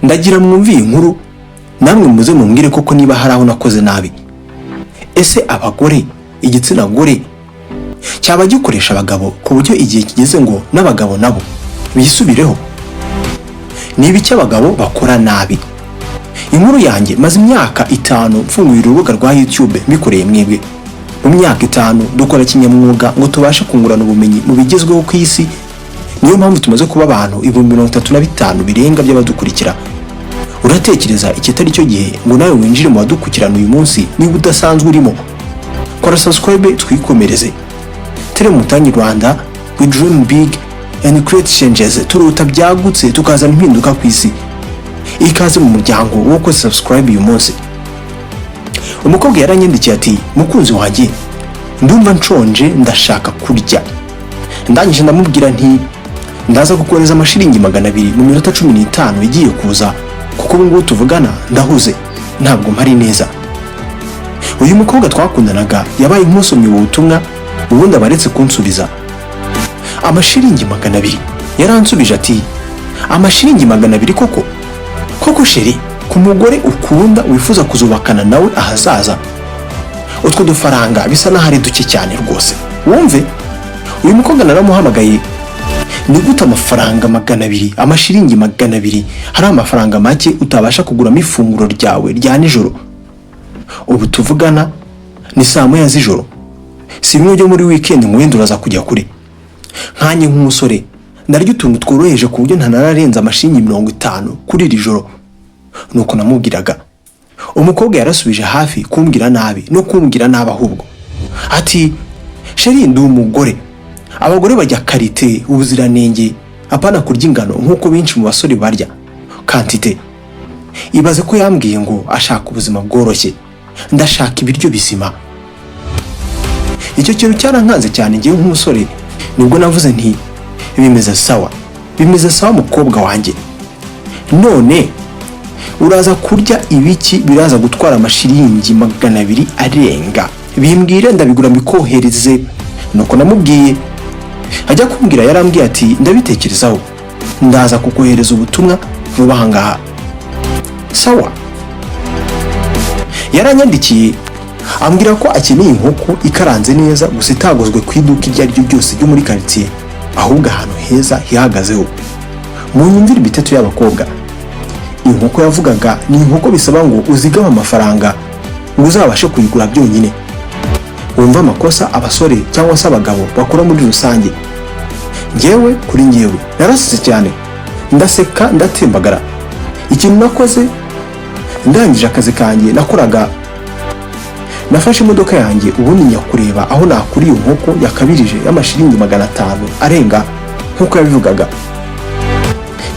Ndagira mwumve iyi nkuru, namwe muze mumbwire koko niba hari aho nakoze nabi. Ese abagore, igitsina gore cyaba gikoresha abagabo ku buryo igihe kigeze ngo n'abagabo nabo bisubireho? Ni ibiki abagabo bakora nabi? Inkuru yanjye, maze imyaka 5 mfunguye urubuga rwa YouTube mbikoreye mwebwe. Mu myaka 5 dukora kinyamwuga ngo tubashe kungurana ubumenyi mu bigezweho ku isi. Niyo mpamvu tumaze kuba abantu 35,000 birenga by'abadukurikira. Uratekereza iki atari cyo gihe ngo nawe winjire mu badukurikirana uyu munsi? Niba udasanzwe urimo, kora subscribe twikomereze. Tere Mutanyi Rwanda, we dream big and create changes. Turuta byagutse tukazana impinduka ku isi. Ikaze mu muryango wo gukora subscribe uyu munsi. Umukobwa yaranyandikiye ati: "Mukunzi wanjye, ndumva nshonje, ndashaka kurya." Ndangije ndamubwira nti: "Ndaza kukohereza amashiringi 200 mu minota 15 igiye kuza, kuko ubu ngubu tuvugana ndahuze, ntabwo mpari neza." Uyu mukobwa twakundanaga yabaye nk'usomye ubu butumwa, ubundi aba aretse kunsubiza. Amashiringi 200? Yaransubije ati: "Amashiringi 200 koko koko chéri, ku mugore ukunda wifuza kuzubakana nawe ahazaza, utwo dufaranga bisa n'aho ari duke cyane rwose." Wumve, uyu mukobwa naramuhamagaye: "Ni gute amafaranga 200, amashiringi 200 hari amafaranga make utabasha kuguramo ifunguro ryawe rya nijoro? Ubu tuvugana ni saa 1 z'ijoro, si bimwe byo muri weekend ngo wenda uraza kujya kure. Nkanjye nk'umusore ndarya utuntu tworoheje ku buryo ntanararenza amashiringi 50 kuri iri joro." Nuko namubwiraga. Umukobwa yarasubije hafi kumbwira nabi no kumbwira nabi ahubwo, ati: "Chéri, ndi umugore. Abagore bajya qualité, ubuziranenge, apana kurya ingano nk'uko benshi mu basore barya quantité." Ibaze ko yambwiye ngo ashaka ubuzima bworoshye, ndashaka ibiryo bizima. Icyo kintu cyarankanze cyane ngewe nk'umusore. Nibwo navuze nti: "Bimeze sawa, bimeze sawa mukobwa wanjye. None uraza kurya ibiki biraza gutwara amashiringi 200 arenga? Bimbwire ndabigura mbikohereze." Nuko namubwiye. Ajya kumbwira yarambwiye ati: "Ndabitekerezaho, ndaza kukohereza ubutumwa vuba aha ngaha." Sawa. Yaranyandikiye ambwira ko akeneye inkoko ikaranze neza gusa, itaguzwe ku iduka iryo ari ryo ryose ryo muri karitsiye, ahubwo ahantu heza hihagazeho. Mu nyumvire imiteto y'abakobwa, inkoko yavugaga ni inkoko bisaba ngo uzigame amafaranga ngo uzabashe kuyigura byonyine. Wumva amakosa abasore cyangwa se abagabo bakora muri rusange. Ngewe kuri ngewe narasetse cyane, ndaseka ndatembagara. Ikintu nakoze, ndangije akazi kanjye nakoraga, nafashe imodoka yanjye, ubundi njya kureba aho nakura iyo nkoko yakabirije y'amashiringi 500 arenga nk'uko yabivugaga.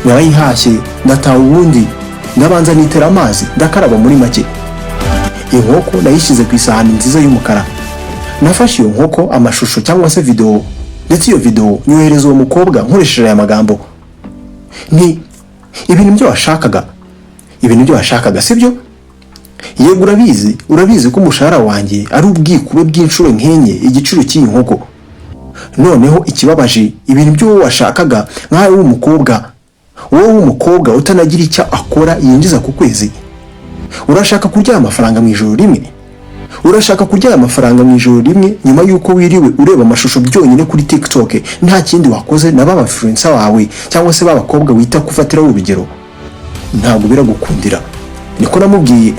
Narayihashye, ndataha, ubundi ndabanza nitera amazi, ndakaraba. Muri make, inkoko nayishyize ku isahani nziza y'umukara. Nafashe iyo nkoko amashusho cyangwa se videwo, ndetse iyo videwo nyohereza uwo mukobwa nkoresheje aya magambo: "Ni ibintu byo washakaga, ibintu byo washakaga, sibyo? Yego, urabizi, urabizi ko umushahara wanjye ari ubwikube bw'inshuro nk'enye igiciro cy'iyi nkoko. Noneho ikibabaje, ibintu byo wowe washakaga nk'aho w'umukobwa, wowe w'umukobwa utanagira icyo akora yinjiza ku kwezi, urashaka kurya aya mafaranga mu ijoro rimwe? Urashaka kurya aya mafaranga mu ijoro rimwe nyuma y'uko wiriwe ureba amashusho byonyine kuri TikTok, nta kindi wakoze, na ba influencer wawe cyangwa se ba bakobwa wita kufatiraho urugero? Ntabwo biragukundira." Niko namubwiye.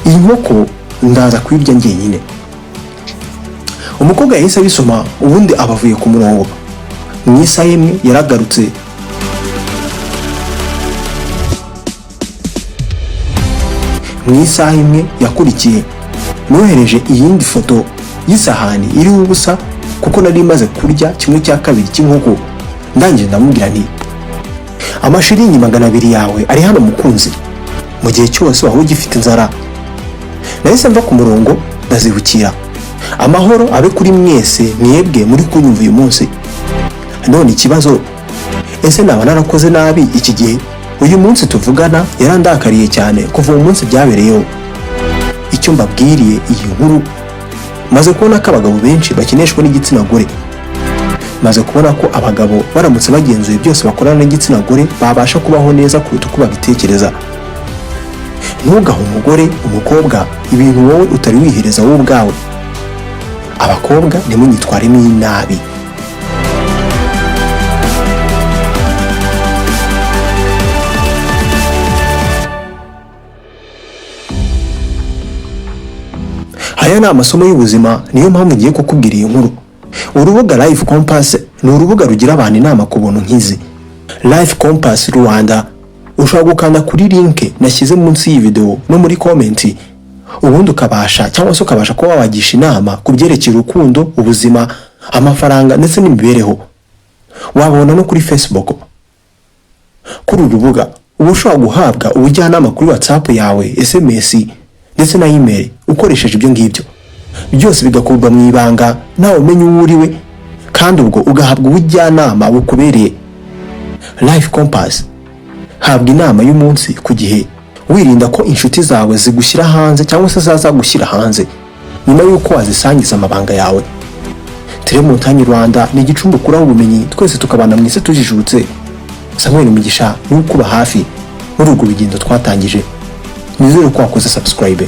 "Iyi nkoko ndaza kuyirya njyenyine." Umukobwa yahise abisoma, ubundi aba avuye ku murongo. Mu isaha imwe yaragarutse. Mu isaha imwe yakurikiye nohereje iyindi foto y'isahani iriho ubusa, kuko nari maze kurya 1/2 cy'inkoko. Ndangije ndamubwira nti: "Amashiringi 200 yawe ari hano mukunzi, mu gihe cyose waba ugifite inzara." Nahise mva ku murongo ndazibukira. Amahoro abe kuri mwese mwebwe muri kunyumva uyu munsi. None ikibazo, ese naba narakoze nabi iki gihe? Uyu munsi tuvugana yarandakariye cyane kuva uwo munsi byabereyeho. Icyo mbabwiriye iyi nkuru, maze kubona ko abagabo benshi bakineshwa n'igitsina gore. Maze kubona ko abagabo baramutse bagenzuye byose bakorana n'igitsina gore, babasha kubaho neza kuruta uko babitekereza. Ntugahe umugore, umukobwa, ibintu wowe utari wihereza wowe ubwawe. Abakobwa, ntimunyitwaremo inabi. Aya ni amasomo y'ubuzima, niyo mpamvu ngiye kukubwira iyi nkuru. Urubuga Life Compass ni urubuga rugira abantu inama ku buntu nk'izi. Life Compass Rwanda, ushobora gukanda kuri link nashyize munsi y'iyi video no muri comment, ubundi ukabasha cyangwa se ukabasha kuba wabagisha inama ku byerekeye urukundo, ubuzima, amafaranga ndetse n'imibereho. Wabona no kuri Facebook. Kuri uru rubuga uba ushobora guhabwa ubujyanama kuri WhatsApp yawe, SMS ndetse na email. Ukoresheje ibyo ngibyo byose bigakorwa mu ibanga, nawe umenya uwo uriwe, kandi ubwo ugahabwa ubujyanama bukubereye. Life Compass, habwa inama y'umunsi ku gihe, wirinda ko inshuti zawe zigushyira hanze cyangwa se zazagushyira hanze nyuma y'uko wazisangiza amabanga yawe. Telemontagne Rwanda ni igicumbi ukuraho ubumenyi, twese tukabana mu isi tujijutse. Samuel Mugisha ni ukuba hafi muri urwo rugendo twatangije. Nizere ko wakoze subscribe.